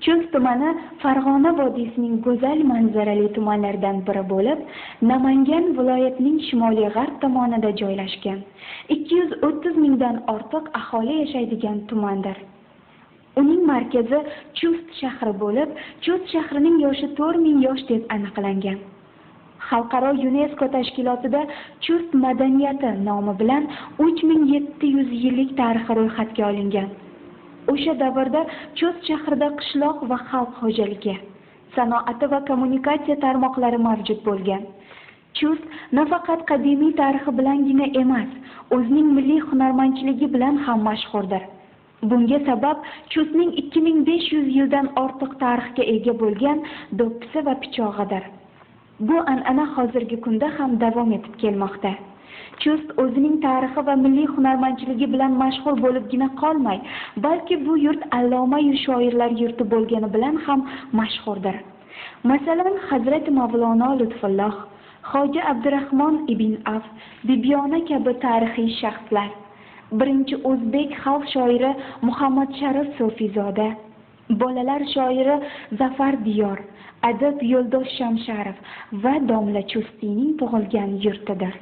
Chust tumani Farg'ona vodiysining go'zal manzarali tumanlaridan biri bo'lib, Namangan viloyatining shimoliy g'arb tomonida joylashgan. 230 mingdan ortiq aholi yashaydigan tumandir. Uning markazi Chust shahri bo'lib, Chust shahrining yoshi 4000 yosh deb aniqlangan. Xalqaro UNESCO tashkilotida Chust madaniyati nomi bilan 3700 yillik tarixi ro'yxatga olingan. O'sha davrda Chust shahrida qishloq va xalq xo'jaligi, sanoati va kommunikatsiya tarmoqlari mavjud bo'lgan. Chust nafaqat qadimiy tarixi bilangina emas, o'zining milliy hunarmandchiligi bilan ham mashhurdir. Bunga sabab Chustning 2500 yildan ortiq tarixga ega bo'lgan do'ppisi va pichog'idir. Bu an'ana hozirgi kunda ham davom etib kelmoqda. Chust o'zining tarixi va milliy hunarmandchiligi bilan mashhur bo'libgina qolmay, balki bu yurt alloma-yu shoirlar yurti bo'lgani bilan ham mashhurdir. Masalan, Hazrati Mavlono Lutfulloh, Hoji Abdurahmon ibn Af, Bibiyona kabi tarixiy shaxslar, birinchi o'zbek xalq shoiri Muhammad Sharif So'fizoda, bolalar shoiri Zafar Diyor, adib Yo'ldosh Shamsharov va Domla Chustiyning tug'ilgan yurtidir.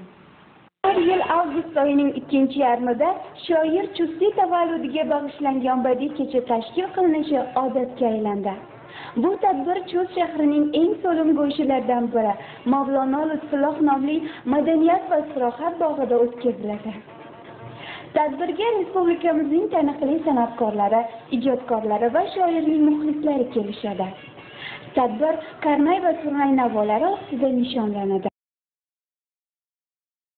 Har yil avgust oyining ikkinchi yarmida shoir Chustiy tavalludiga bag'ishlangan badiiy kecha tashkil qilinishi odatga aylandi. Bu tadbir Chust shahrining eng so'lim go'shalaridan biri Mavlono Lutfulloh nomli madaniyat va istirohat bog'ida o'tkaziladi. Tadbirga respublikamizning taniqli san'atkorlari, ijodkorlari va shoirning muxlislari kelishadi. Tadbir karnay va surnay navolari ostida nishonlanadi.